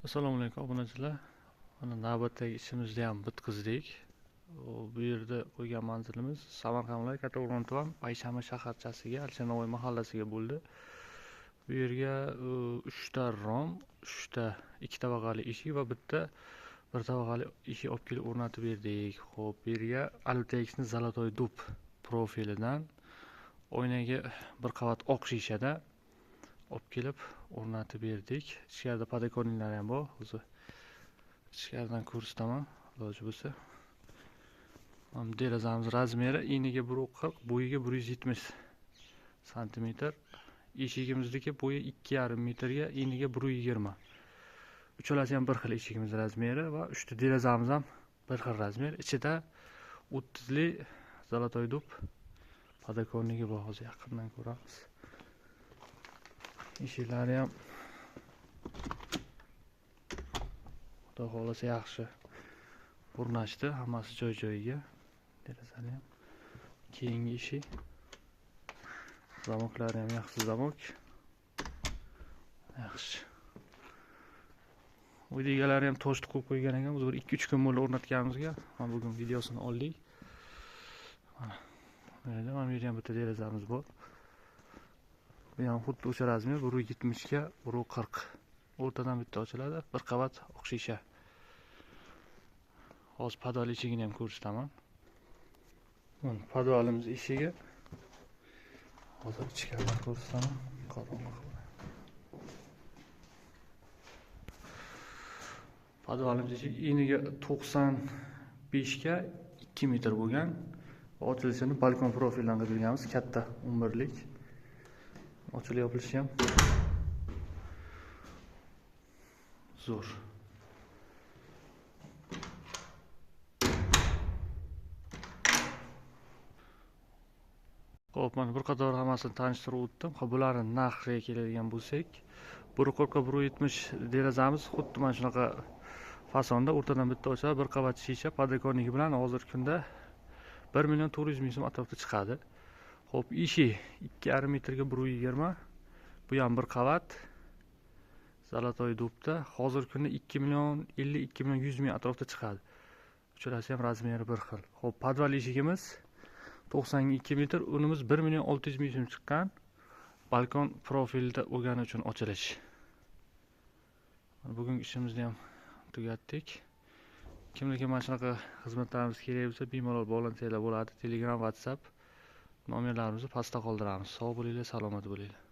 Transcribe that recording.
Assalomu alaykum obunachilar. Mana navbatdagi ishimizni ham bitkazdik. Bu yerda qo'ygan manzilimiz Samarqand viloyati Kattaqo'rg'on tuman Payshanba shaharchasiga, Alisher Navoiy mahallasiga bo'ldi. Bu yerga 3 ta rom, 3 ta 2 tabaqali eshik va bitta bir tabaqali eshik olib kelib o'rnatib berdik. Xo'p, bu yerga Alutex'ni zolotoy dub profilidan oynaga bir qavat oq shishada olib kelib o'rnatib berdik. Ichkarida podokonliklar ham bor. O'zi ichkaridan ko'rsataman, iloji bo'lsa. Mana derazamiz razmeri eniga 1.40, bo'yiga 170 santimetr. Eshigimizniki bo'yi 2.5 metrga, eniga 1.20. Uchalasi ham bir xil eshigimiz razmeri va 3 ta derazamiz ham bir xil razmer. Ichida 30 li zolotoy dub podokonligi bor. Hozir yaqindan ko'ramiz. Eshiklari ham Xudo xohlasa yaxshi o'rnashdi, hammasi joy-joyiga. Derazani ham keyingi eshik. Zamoklari ham yaxshi zamok. Yaxshi. Uyda egalari ham toshni qo'yib qo'ygan ekan. Biz bir 2-3 kun bo'ldi o'rnatganimizga. Mana bugun videosini oldik. Mana bu yerda, mana bu yerda ham bitta derazamiz bor. Bu ham xuddi o'sha razmer 1.70 ga 1.40. O'rtadan bitta ochiladi, bir qavat oq shisha. Hozir podval eshigini ham ko'rsataman. Mana podvalimiz eshigi. Hozir ichkaridan ko'rsataman. Qorong'i. Podvalimiz eshigi eniga 95 ga 2 metr bo'lgan. Ochilishini balkon profildan qilib berganmiz, katta 11lik. Ochilib yopilishi ham zo'r. Xo'p, mana bir qator hammasini tanishtirib o'tdim. Xo'p, bularni narxiga keladigan bo'lsak, 1.40 1.70 derazamiz xuddi mana shunaqa fasonda, o'rtadan bitta ochiladi, bir qavat shisha podokonligi bilan hozirgi kunda 1 400 000 so'm atrofida chiqadi. Xo'p, eshik 2.5 metrga 1.20, bu ham bir qavat zolotoy dubda hozirgi kunda 2 050 2 100 000 atrofida chiqadi. Uchalasi ham razmeri bir xil. Xo'p, podval eshigimiz 92 metr, unimiz 1 600 000 so'm chiqqan. Balkon profilida bo'lgani uchun ochilish. Mana bugungi ishimizni ham tugatdik. Kimlarga mana shunaqa xizmatlarimiz kerak bo'lsa, bemalol bog'lansanglar bo'ladi. Telegram, WhatsApp nomerlarimizni pastda qoldiramiz. Sog' bo'linglar, salomat bo'linglar.